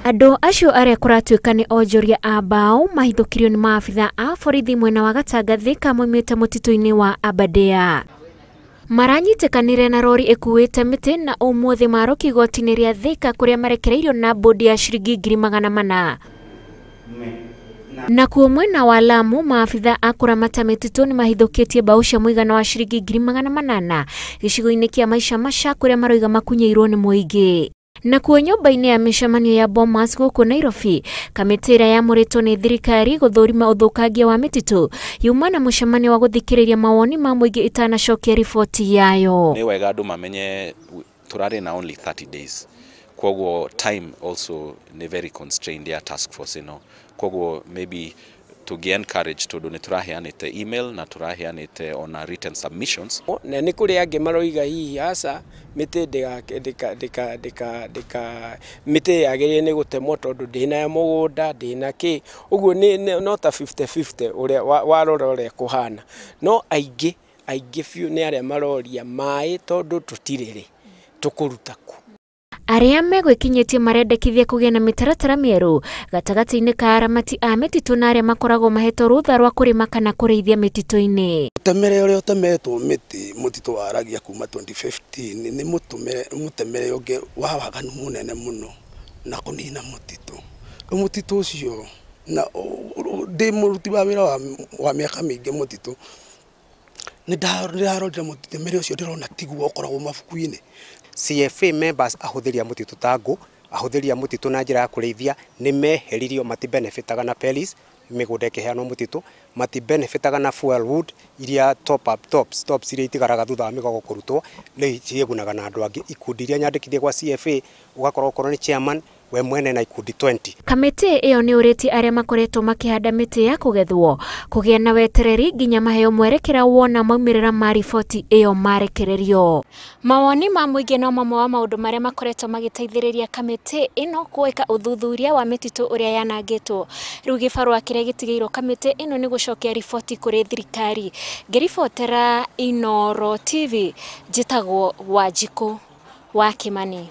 Andũ acio arĩa kũratuĩka nĩ onjoria a mbaũ mahithũkirio nĩ maabitha a borithi mwena wa Gatanga Thika moimĩte mũtitũ-inĩ wa Aberdare. Maranyitĩkanire na rori ĩkuĩte mĩtĩ na ũmũthĩ maroki igoti-inĩ rĩa Thika kũrĩa marekereirio na bodi ya ciringi 400,000. Nakuo mwena wa Lamu maabitha a kũramata mĩtitũ nĩ mahithũkĩtie mbaũ cia mũigana wa ciringi 800,000 gĩcigo-inĩ kĩa Maisha Macha kũrĩa maroiga makunyĩirwo nĩ mũingĩ. Nakuo nyũmba-inĩ ya mĩcemanio ya Bomas gũkũ Nairobi, kamĩtĩ ĩrĩa yamũrĩtwo nĩ thirikari gũthũrima ũthũkangia wa mĩtitũ yuma na mũcemanio wa gũthikĩrĩria mawoni ma mũingĩ ĩtanacokia riboti yayo. Nĩ wega andũ mamenye tũrarĩ na only 30 days, koguo time also nĩ very constrained ya task force ĩno, koguo maybe tũngĩ encourage tondũ nĩ tũraheanĩte email na tũraheanĩte ona written submissions. Na nĩ kũrĩ angĩ maroiga hihi aca mĩtĩ ndĩka mĩtĩ yagĩrĩire nĩ gũtemwo tondũ ndĩna ya mũgũnda ndĩna kĩ ũguo nĩ no ta 50-50 ũrĩa warora ũrĩa kũhana, no aingĩ biũ nĩ arĩa maroria maĩ tondũ tũtirĩ rĩ tũkũruta kũ. Arĩa megwĩkinyĩtie marendekithia kũgĩa na mĩtaratara mĩerũ gatagatĩ-inĩ ka aramati a mĩtitũ na arĩa makoragwo mahetwo rũtha rwa kũrĩma kana kũrĩithia mĩtitũ-inĩ. Mũtemere ũrĩa ũtemetwo mĩtĩ mũtitũ waragia kuma 2015 nĩ mũtemere ũngĩ wa waganu mũnene mũno na kũnina mũtitũ. Rĩu mũtitũ ũcio na ndĩ mũruti wa wĩra wa mĩaka mĩingĩ mũtitũ nĩ ndarorire mũtemere ũcio ndĩrona tiguo ũkoragwo mabuku-inĩ. CFA members ahũthĩri a mũtitũ ta ngũ, ahũthĩri a mũtitũ na njĩra ya kũrĩithia nĩ meheririo, matibenefitaga na pellis mĩgũnda ĩkĩheanwo mũtitũ, matibenefitaga na fuel wood iria top up tops iria itigaraga thutha wa mĩgogo kũrutwo, rĩu ciĩgunaga na andũ angĩ. Ikundi iria nyandĩkithie gwa CFA ũgakorwo okorwo nĩ chairman we mwene na ikundi 20. Kamĩtĩ ĩyo nĩ ũrĩtie arĩa makoretwo makĩhanda mĩtĩ ya kũgethwo kũgĩa na wetereri nginya maheo mwerekera wona maumĩrĩra ma riboti ĩyo marekererio. Mawoni ma mũingĩ no mamwe wa maũndũ marĩa makoretwo magĩteithĩrĩria kamĩtĩ ĩno gwĩka ũthuthuria wa mĩtitũ ũrĩa yanangĩtwo. Rĩu gĩbarũa kĩrĩa gĩtigĩirwo kamĩtĩ ĩno nĩ gũcokia riboti kũrĩ thirikari. Ngĩribotera Inooro TV, njĩtagwo Wanjikũ wa Kimani.